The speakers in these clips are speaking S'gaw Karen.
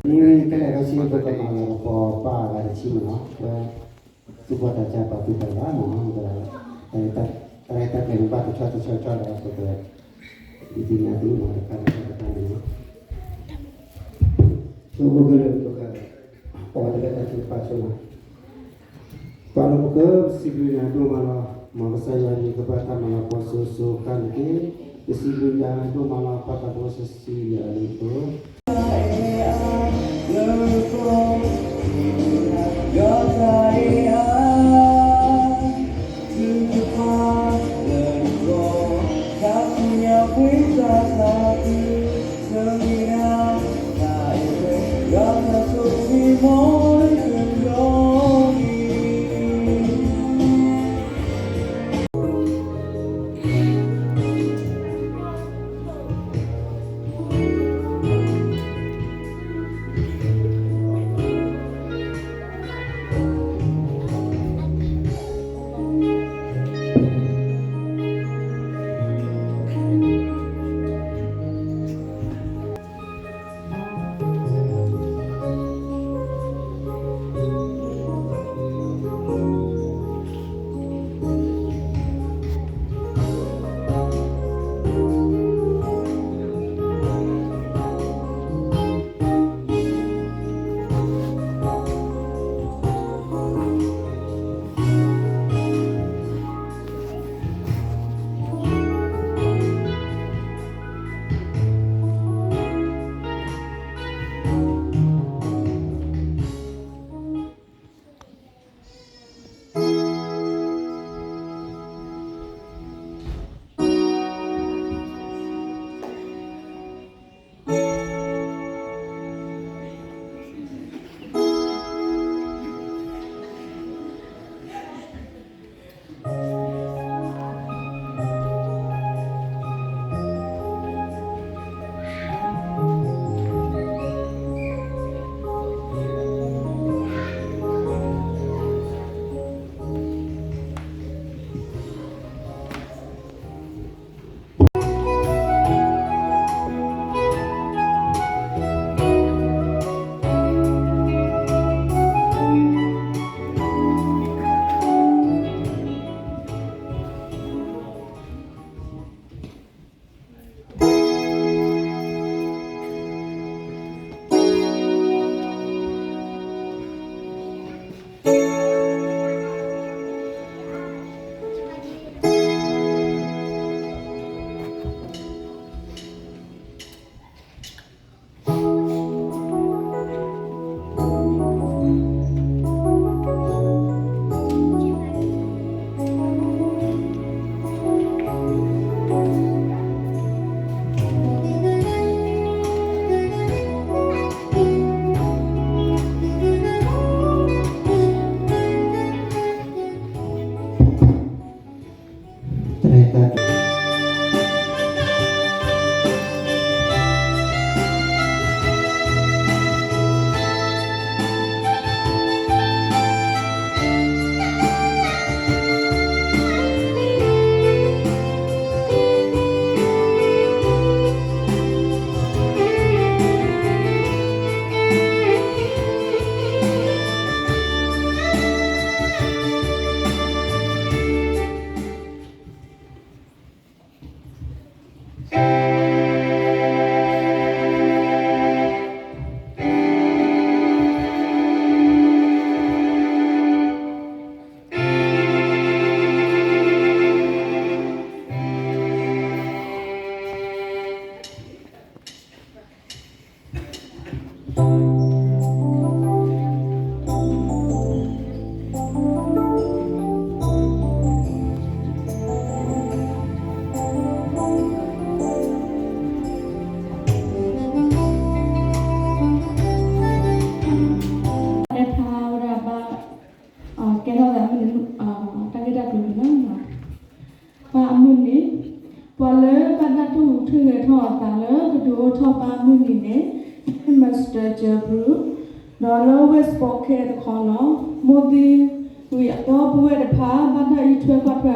မ့ၢ်ကလဲၤဒီးစံး ပကမၤလီၤပှၤပာ်ဂၤတဆံမ့ၢ်နီၤ, ဝဲ သူၣ်ဘီၣ်သးစၢ်ပာ်သူၣ်ပာ်သးမ့ၢ်နီၤ, ဒီး တၢ်ရဲၣ်တၢ်ကျဲၤမ့ၢ်ဘၣ်တဆီတဆီဆီဒီး ပက ဒုးသ့ၣ်ညါသုမ့ၢ် တခါတခါတခါန့ၣ်လီၤ. ဆိကမိၣ်ကလၢပက အီၣ်တၢ်လၢတၢ်ထုကဖၣ်ဆိလီၤ. ပှၤလၢပကစံးဘျုးနၤဒိၣ်မးလီၤ. မ်ကစၢ်ယွၤန့ၣ်ကဘၣ်တၢ်မၤလၤကပီၤစိၤစိၤဃၣ်န့ၣ်တက့ၢ်. ပစံးဘျုးနၤဒိၣ်မးလီၤ. ပၢ်သးဘိစီဆှံယွၤလၢပ ကဲထီၣ်ဝဲဒၣ်ဘၣ် ကဲထီၣ်သးမုၢ်နံၤ တၢ်ဂ့ၢ်တၢ်ကျိၤန့ၣ်လီၤ. ဘၣ်အမုၢ်နံၤ, ပှၤလၢဘၣ်တၢ်သူၣ်ထီၣ်ဂဲၤထီၣ်အသးလၢ ကဒုးအိၣ်ထီၣ်ဘၣ်မုၢ်နံၤန့ၣ် မ့ၢ် Master Jabru, ဒီးလၢ West Pawgay တခီလီၤ. မိၢ်သံဝံၤအသီပဝဲၢ်တဖၣ် ဘၣ်တၢ်အံးထွဲကွၢ်ထွဲ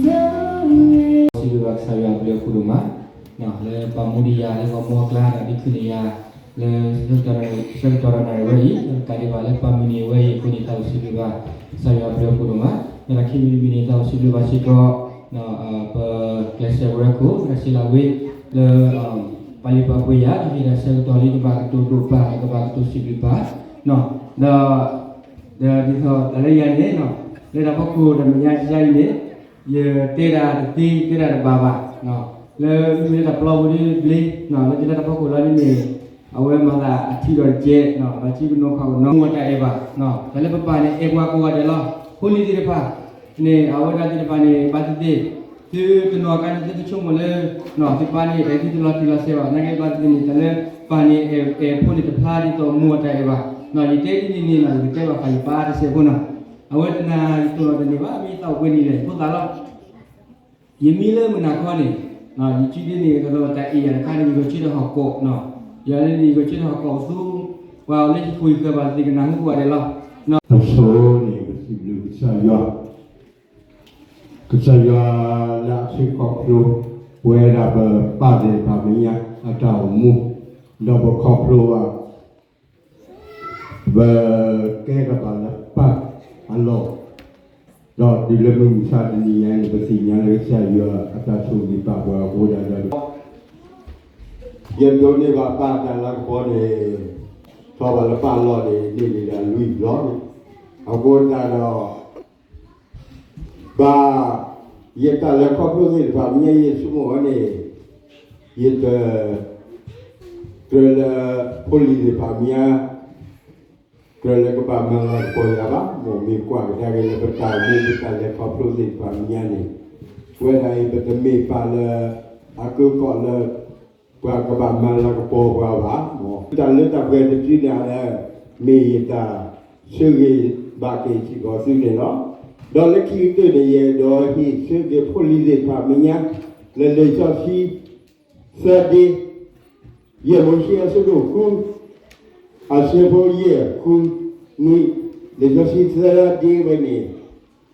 စံးဘျုးဘၣ်ကစၢ်ယွၤအဘျုးအဖှိၣ်ဒိၣ်မး, လၢပှၤမူဒံးယၤလၢပှၤမူအကျါဒီးဒုးခုန့ၢ်ယၤ လၢ ဆၢကတီၢ်ဒီးနၣ်ရံၣ်ဝဲအံၤ တၢ်ဒံးဘၣ်လၢပှၤမုၢ်နံၤဝဲအံၤအဃိန့ၣ် သးအိၣ်စံးဘျုးဘၣ် ကစၢ်ယွၤအဘျုးအဖှိၣ်ဒိၣ်မး, ဒီးတၢ်ခံမံၤတမံၤန့ၣ် သးအိၣ်စံးဘျုးဘၣ်စ့ၢ်ကီး ပကျဲးစၢးဝဲခိၣ် ဒီးစံးလၢဝ့ၢ် လၢ ပှၤလၢပှဲၤယၤ ဒီးဟ့ၣ်ဒၣ်ဆၢကတီၢ်လၢကဘၣ်ကတိၤဒိၣ်ပာ် ကဘၣ်ကတိၤစံးဘျုးပာ် ဒီး ဒီးဒ်သိးတၢ်လၢယၤန့ၣ် လၢတၢ်ဖီခိၣ်တၢ်မဲာ်ညါကယါအံၤန့ၣ် ယတဲဒၣ်တသ့ တဲဒၣ်တဘၣ်ဘၣ်, လၢမ့မ့ၢ်လၢတၢ်ပျီပူၤဒ်ဘျ့ လၢယလၢတၢ်ဖီခိၣ်လီၤဒ်န့ၣ် အဝဲမၤသးအထံၣ်ဒီးတကဲး ဘၣ်ဆံကနိခီကနိ မူအတၢ်အဲၣ်ဘၣ်, တၢ်လၢပပာ်န့ၣ် အဲၣ်ပှၤကိးဂၤဒဲးလီၤ, ဖိလံၤသ့ၣ်တဖၣ်န့ၣ် အဝဲဒၣ်သ့ၣ်တဖၣ်န့ၣ် ဘၣ်သ့ၣ်သ့ၣ် သုတနီၤကါန့ၣ် သုကဆိကမိၣ်လၢ သုပၢ်န့ၣ် အဲၣ်သုတလီၤတံၢ်လီၤဆဲးဘၣ်, နာ်က့ဘၣ်သ့ၣ်သ့ၣ်န့ၣ် တၢ်လၢပၢ်န့ၣ် အဲၣ်ဖိန့ၣ်တဖျါဒ်သိးမူအတၢ်အဲၣ်ဘၣ်, ယတဲဒ်န့ၣ်န့ၣ် ယကတဲဘၣ်ဃးယပၢ်တစဲးဖိနီၤ, အဝဲတနၤယတိၢ်လီၤတန့ၢ်ဘၣ် မ့ၢ်ယသးအိၣ်ပှဲၤနံၤလဲၣ် ယဖိသၣ်လီၤ ယမံလၢမုၢ်နၤခီန့ၣ် ယစုဒ်န့ၣ် ကဒီးတၢ်အ့ၣ်ယၤတခါန့ၣ် ယဂီၤဆၢထၢၣ်ဟီၣ်ကဝီၤ, ယၤလၢန့ၣ် ယဂီၤဆၢထၢၣ်ဟီၣ်ကဝီၤဆူ ပှၤအီၤလၢဟံၣ်ခိၣ်ဟံၣ်ဃၢၤဘၣ်သ့ၣ်ကနၢ်ဟူကိးဂၤဒဲးလီၤ. အဆိန့ၣ် ပစံးဘျုးကစၢ်ယွၤ, ကစၢ်ယွၤလၢအဆှၢခီဖျိ ပဝဲဒၣ်ပပၢ်သ့ၣ်တဖၣ်မဲာ်ညါ အတၢ်အိၣ်မူ, ဒီးပခီဖျိဘၣ် ပကဲထီၣ်ဘၣ်လၢပၢ်အလီၢ်, ဒီးတုၤလၢမုၢ်မဆါတနံၤညါန့ၣ် ပသ့ၣ်ညါလၢကစၢ်ယွၤအတၢ်ဆိၣ်ဂ့ၤပာ်ပှၤအဃိဒၣ်ဒီး ယဒိးန့ၢ်ဘၣ်ပၢ်တၢ်လၤကပီၤန့ၣ် ထီၣ်ဘၣ်လၢပၢ်အလီၢ်န့ၣ် န့ၢ်ဒံးဒၣ်လွံၢ်ဘျီန့ၣ်, အဃိသတးဒီး ဘၣ်ယတၢ်လဲၤခီဖျိသ့ၣ်တဖၣ် မ့ၢ်ယဲယဆိကမိၣ်ဝဲန့ၣ် ယတကြၢးလၢဖိလံၤသ့ၣ်တဖၣ်မ့ၢ်ညါ ကြၢးလၢကဘၣ်မၤလၤကပီၤယၤဘၣ်, မ့ၢ်မ့ၢ်ကွၢ်ကဒါက့ၤလၢပတၢ်အိၣ်မူ ပတၢ်လဲၤခီဖျိသ့ၣ်တဖၣ်မ့ၢ်ညါန့ၣ်, ဝဲဒၣ်အံၤ ပတမ့ၢ်ပၢ်လၢအကၢကီၢ်လၢ ပှၤကဘၣ်မၤလၤကပီၤပှၤဘၣ်, တၢ်လၢတၢ်ပှဲၤတစုန့ၣ် မ့ၢ်ယတၢ်ဆၢဂ့ၤဘၣ်က့ၤစ့ၢ်ကီးသုန့ၣ်လီၤ. ဒီးလၢခံကတၢၢ်န့ၣ် ယအဲၣ်ဒိးဟ့ၣ်ဆၢက့ၤဖိလံၤသ့ၣ်တဖၣ်မဲာ်ညါ လၢလံာ်စီဆှံ သၢဒ့, ယဲၢ်မိၤၡ့အဆၢဒိၣ်ဃု, အဆၢဖိယဲၢ်ဃုနွံ, လံာ်စီဆှံသၢဒ့ဝဲန့ၣ်,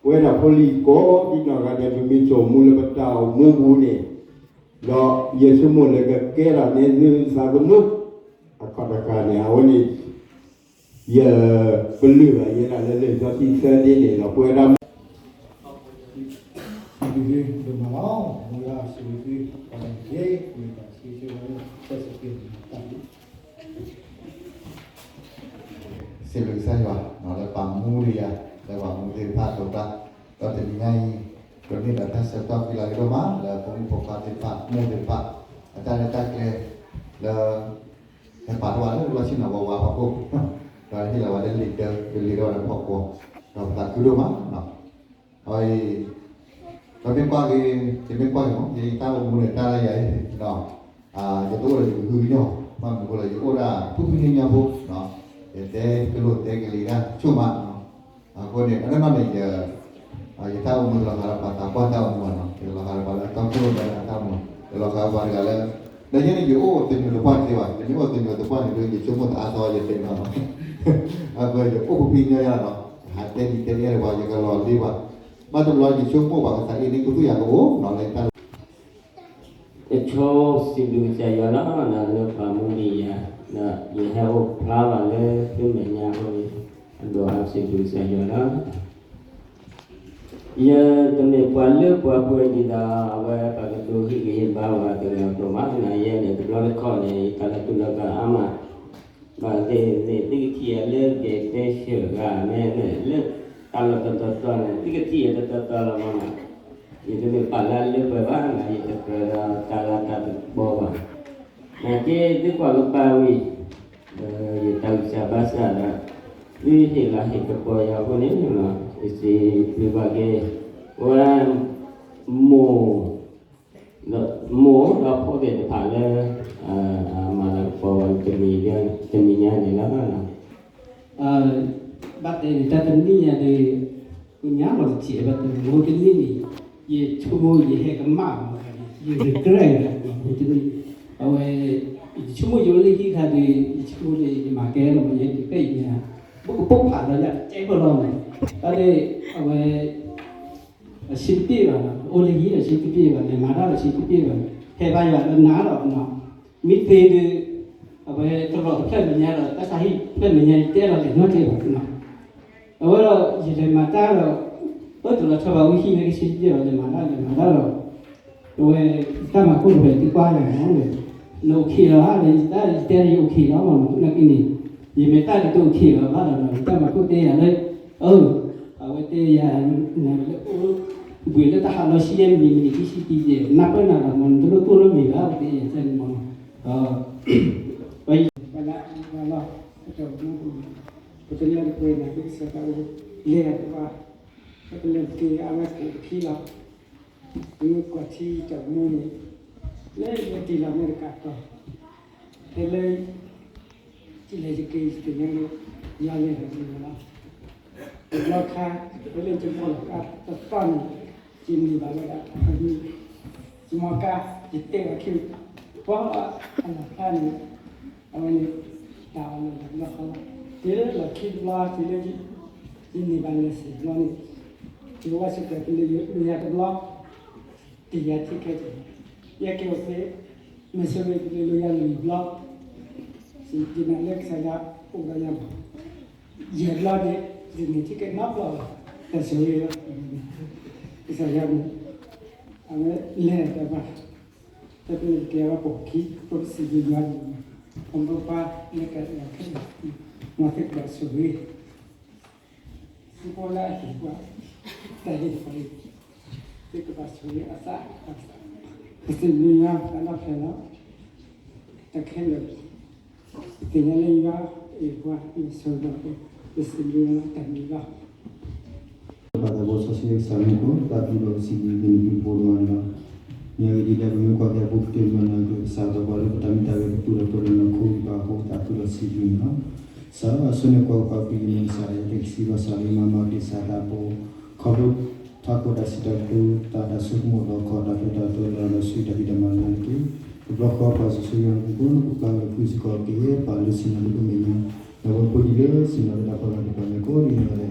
ပဝဲဒၣ်ဖိလံၤကိးဒံနီၢ်ဂၤဒဲး ပမ့ၢ်ဆိမိၣ်လၢပတၢ်အိၣ်မူပူၤန့ၣ်, ဒီးယဆိကမိၣ်လၢကကဲထီၣ်န့ၢ်သုသးသမူ အခီၣ်တဃၢ်န့ၣ် အဝဲန့ၣ် ယပလုၢ်ဘၣ်ယဲဒၣ်လၢလံာ်စီဆှံသၢဒ့န့ၣ်ဒီး ပဝဲဒၣ် စံးဘျုးကစၢ်ယွၤ လၢပာ်မူဒံးယၤ လၢပှၤမူသ့ၣ်တဖၣ်အကျါ, ဒီးတနံၤညါအံၤ ပမ့ၢ်ဒီးတၢ်ဆၢကတီၢ်ဃံလၤကဒီးမး လၢဖိမုၣ်ဖိခွါသ့ၣ်တဖၣ် မိၢ်သ့ၣ်တဖၣ် အတၢ်ရဲၣ်တၢ်ကျဲၤ လၢ ဟဲပာ်ထီၣ်ဝဲလၢလီၢ်ဆ့ၣ်နီၤဝါဝါဖီခိၣ်, ဒီးဟ့ၣ်လီၤဝဲလၢလံာ်ဒၢ လံာ်ဒၢဝဲဒၣ်ဖီခိၣ်, ဒီးပသးခုဒိၣ်မး အဝဲအံၤ ပမ့ၢ်ကွၢ်က့ၤ ယမ့ၢ်ကွၢ်က့ၤမး ယတၢ်အိၣ်မူန့ၣ် တၢ်လၢယၤအံၤ ယတအိၣ်ဒီးယကဟုကညီၢ်, ဘၣ်မနုၤအဃိလဲၣ် ယအိၣ်ဒၣ်ဖုဖုညီညီဖိ, ယတဲကလိာ်တဲကလံၤတၢ်ဆိၣ်မး, အဃိန့ၣ် အနီၢ်နီၢ်န့ၣ် ယတၢ်အိၣ်မူတလီၤဃးဒီးပှၤသးပှၢ်တၢ်အိၣ်မူဘၣ်နီၤ, ယလီၤဃးဒီးပှၤလၢတီခိၣ်ရိၣ်မဲအတၢ်အိၣ်မူ, ယလီၤဃးပှၤတဂၤလၢ ဒီးယဲန့ၣ် ယအိၣ်သညူးသပှၢ်တသ့ဘၣ်, ယမ့ၢ်အိၣ်သညူးသပှၢ်န့ၣ် ယဆိကမိၣ်တအါသီယတဲနီၤနီၤ, အဃိယအိၣ်ဖုဖုညီညီနီၤ, ဟးတဲနံၤတဲလၢပှၤ ယကလီၤလ့ပှၤ, ဘၣ်တဘျီယဆိကမိၣ်ပှၤကသးအ့ၣ်န့ၣ် ကသူၣ်ယၤကအိၣ်နီၤ လၢတၢ် အဆိစံးဘျုးကစၢ်ယွၤလီၤ, လၢပာ်မူဒံးယၤ, ဒီးယဟဲအိၣ်ဖျါဘၣ်လၢသုမဲာ်ညါအဃိန့ၣ်, အဒိးအါစံးဘျုးကစၢ်ယွၤလီၤ. ယတမ့ၢ်ပှၤလၢပှၤပှဲၤဒ်သိး အဝဲပှၤကတိၤဟ့ၣ်ဂံၢ်ဟ့ၣ်ဘါဝဲတဂၤဒိၣ်မး သနာ်ယဲန့ၣ် တဘျီတခီၣ်န့ၣ် ယတၢ်လၢတူၢ်လီၤကၤအါမး, ဘၣ်သ့ၣ်သ့ၣ် သုကထံၣ်ယၤလၢကတဲဆၢၣ်ဂၤမ့ၢ်န့ၣ် လၢတၢ်လီၢ်တတီၤတီၤန့ၣ် သုကထံၣ်ယၤတတီၤတီၤလီၤမးနီၤ, ယတမ့ၢ်ပှၤလၢအလၢပှဲၤဘၣ်နီၤ, ယတကြၢးဒီးတၢ်လၤတၢ်ကပီၤဘၣ်. နာ်က့ သုကွၢ်ကပၤဝံၤ ဒီးယတၢ်ဂံၢ်စၢ်ဘါစၢ်ဒီး သုဟ့ၣ်လၤဟ့ၣ်ကပီၤယၤအဃိန့ၣ် ယစံးဘျုးဘၣ်က့ၤ ပဝဲ မိၢ် ဒီးမိၢ်ဒီးဖိသ့ၣ်တဖၣ်လၢ မၤလၤကပီၤဝဲ တနံၤညါန့ၣ်လီၤ. ဘၣ်တဲန့ၣ် တၢ်တနံၣ်ညါဒီး ပညါလီၤတထံၣ်ဘၣ်တဲ မိၢ်တနံၣ်န့ၣ် ယဆိကမိၣ်ယဟဲကမၣ်မး ယ regret လီၤ မိၢ်တနံၣ်, အဝဲ ယဆိကမိၣ်ယအိၣ်လၢဟံၣ်ခါဒီး ယဆိကမိၣ်လၢယမၤကဲလီၤမး ယဲဒုးပဲၣ်ယၤ ဘၣ်ကပိာ်ဖးလီၤယၤ ကဲပလီၤမး, တၢ်ဒီး အဝဲ အဆင်တပြေဘၣ်နီၤ, အိၣ်လၢဟံၣ်ဒီးဆင်တပြေဘၣ်, လဲၤမၤတၢ်ဒီးဆင်တပြေဘၣ်, ဟဲဘါယွၤဒီးနၤဒီးနီၤ, မ့ၢ်သ့ဒီး အဝဲတရီတဖျၢၣ်မဲာ်ညါဒီး တၢ်ဆါဟံၣ်ဖျၢၣ်မဲာ်ညါ ယတဲလီၤလဲၤနီတဘၣ်နီၤ, အဝဲဒီး ယလဲၤမၤတၢ်ဒီး အၢ တရီထီၣ်ဘၣ်ဝံဟံၣ်န့ၣ်ကဆင်တပြေဘၣ် လဲၤမၤတၢ် လဲၤမၤတၢ်ဒီး အဝဲ တၢ်မၤခိၣ်တဖၣ်သံကွၢ်ယၤနီၤ, နအိၣ်ခ့လီၤဧါ, ယတဲယအိၣ်ခ့လီၤမးနီၤ, နာ်က့န့ၣ် ယမ့ၢ်တၢ်ဒ်တအိၣ်ခ့လီၤဘၣ်ဒီး တၢ်မၤခိၣ်တဲယၤလၢ အၢ အဝဲတဲယၤ နလၢအိၣ် ဘှံးလၢတၢ်ဟးလီၤဆံယဲၢ်မံးနံး မံးနံးခံဆံတံယဲၢ် နၢ်ပၢၢ်နၤလီၤမး နတလိၣ်ကိၢ်လၢမံၤဘၣ် အဝဲတဲယၤန့ၣ်မးနီၤ, ဒီး ပှၤလၢ ပှၤလၢ ပတၢ်မူ ပတလၢတပှဲၤနာ်က့ကစၢ်တၢ်အိၣ် လဲၤတပှၢ် ပကလဲၤတက့ၢ် အဝဲကိးပခံလီၤ, ပမ့ၢ်ကွၢ်ထံတၢ်မူန့ၣ် လၢယတ့ၢ်လီၤမ့ၢ်တကးတီၤ ဖဲလၢ ယလဲၤတက့ၢ် ယသ့ၣ်ညါလၢ ယၤလဲၤတက့ၢ်လီၤ, တဘျီခါ ဖဲလၢယဘီလီၤကါတသီၣ်န့ၣ် ယန့ၢ်ဘၣ်ဝဲဒၣ် ယမီကါ ယတဲဘၣ်ခံ ပှၤအလီၢ်ဖျါန့ၣ် အဝဲန့ၣ် တၢ်အီၣ်လၢတဘျီဃီလီၤ, တုၤလၢလီၢ်ခံတဘျီ တုၤလၢ ယန့ၢ်ဘၣ်လၢစ့ၢ်ဘျီန့ၣ် ယဝဲစ့ၢ်ကီး တုၤလၢယန့ၢ်ယၤတဘျီ တ့ၢ်ယၤထံခဲကဲ ယဲက့ၤအိၣ်သ့ မ့ၢ်ဆိၣ်ဂ့ၤ တုၤလၢယၤလွံၢ်ဘျီ စံးက့ၤနၤလၢကစၢ်ယွၤအိၣ်ဒီးယၤဘၣ် ယဲၢ်ဘျီန့ၣ် ယန့ၢ်ထံခဲနီတဘျီလီၤ, တၢ်ဆိၣ်ဂ့ၤလီၤ, ကစၢ်ယွၤန့ၣ် အဝဲလဲၤတၢ်ဘၣ် တၢ်ပလဲၤတကဲဝဲပိာ်ခံ ပစံးဘျုးယွၤန့ၣ် ပမိၢ်ပၢ်လၢကလီၤခဲလၢာ် မ်သုကဘၣ်ဆိၣ်ဂ့ၤ သုဖိလၢအဟ့ၣ်ပှၤ တၢ်ဟ့ၣ်ပှၤ သုကဘၣ်ဆိၣ်ဂ့ၤအသး ပစံးဘျုးယွၤသးဒီဖျၢၣ်လီၤ တၢ်ခဲလၢာ် သ့ၣ်ညါလၢယွၤအံၤပှၤ မ့ၢ်ဆိၣ်ဂ့ၤ ပစံးဘျုးယွၤတၢ်မံၤလီၤ ဘၣ်သးဘိစီဆှံကစၢ်မုၢ်ဖိ သးခုဒီးစံးဘျုးက့ၤနံၤပူဖိတမံၤလီၤ. မ့ၢ်ဂ့ၢ်ဒ်လဲၣ် ပမ့ၢ်ကွၢ်က့ၤအပူၤကတၢၢ်မၤနၤက့ၤ ကစၢ်ဒီးပှၤလၢပတၢ်မ့ၢ်တၢ်ဂ့ၤ ပသူၣ်ထီၣ်ပှဲၤဒီးနီၢ်ခိကံၢ်ပၤအဃိ သးခုဒီးစံးဘျုးန့ၣ်လီၤ. ကစၢ်အဆိန့ၣ်ကွၢ်ကပၤပျံၤန့ၣ် ကစၢ်ယွၤကစံးဘၣ်စၢ်လၢမၤမၤက့ၤစၢ်သးဖိ ခီဖျိထးခိၣ်တၢ်စံးတၢ်ကတိၤ တၢ်တၢ်ဆိကမိၣ်ဒီးခီၣ်တၢ်ဖျဲးတၢ်တီလၢအလီၤဆှံတၢ်ဖံးတၢ်မၤလၢနၤတက့ၢ်. တဘျီဃီပှၤစီဆှံယွၤနပူၤဖိ နပူၤဖျါဝဲဃုစ့ၢ်ကီးက့ၤ ပှၤလၢဆ့ၣ်နီၤလၢပမဲာ်ညါ ဒီးပှၤဖိဒံးလၢဆ့ၣ်နီၤလၢတၢ်ဖီလာ်သ့ၣ်တဖၣ်န့ၣ် ကိးဒ်န့ၣ်လီ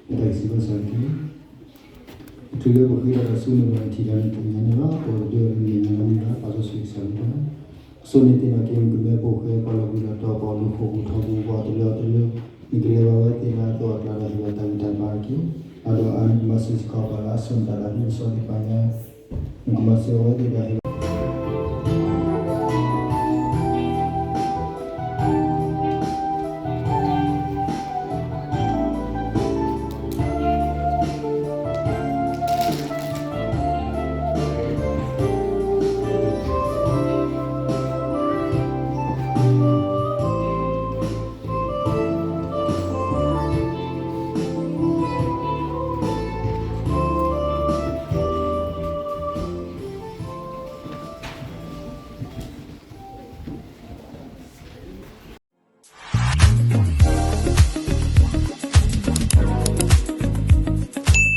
ၤ. တၢ်ကစံးဘၣ်စၢ်တက့ၢ်. တုၤလၢပဃ့တၢ်ဒီးဆူနမဲာ်ထံၣ်တၢ်န့ၣ် တညါန့ၣ်လီၤ. ပဝဲတဒၢအမဲာ်ညါလီၤမုၢ်လၢ် ပှၤစီဆှံကစၢ်လၢပှၤ ကဆိၣ်န့ၢ်သ့ၣ်နီၣ်က့ၤမုၣ်ကမဲဖိဃဲ ပှၤလီၤဘှံးလီၤတီၤ ပှၤအိၣ်လၢဃိာ်ပူၤထီပူၤ ပှၤတလၢအတလၢ နကလဲၤဘၣ်ဝဲသ့ၣ်လၢအသိးအကျါဒီးဟ့ၣ်လီၤတၢ်ဂံၢ်တၢ်ဘါတက့ၢ်. အဒိးအါ နကမၤစၢၤစ့ၢ်ကီးပှၤလၢအစိာ်နတၢ်သးခုကစီၣ်သ့ၣ်တဖၣ်ညါ နကမၤစၢၤအဝဲသ့ၣ်ဒီးဟ့ၣ်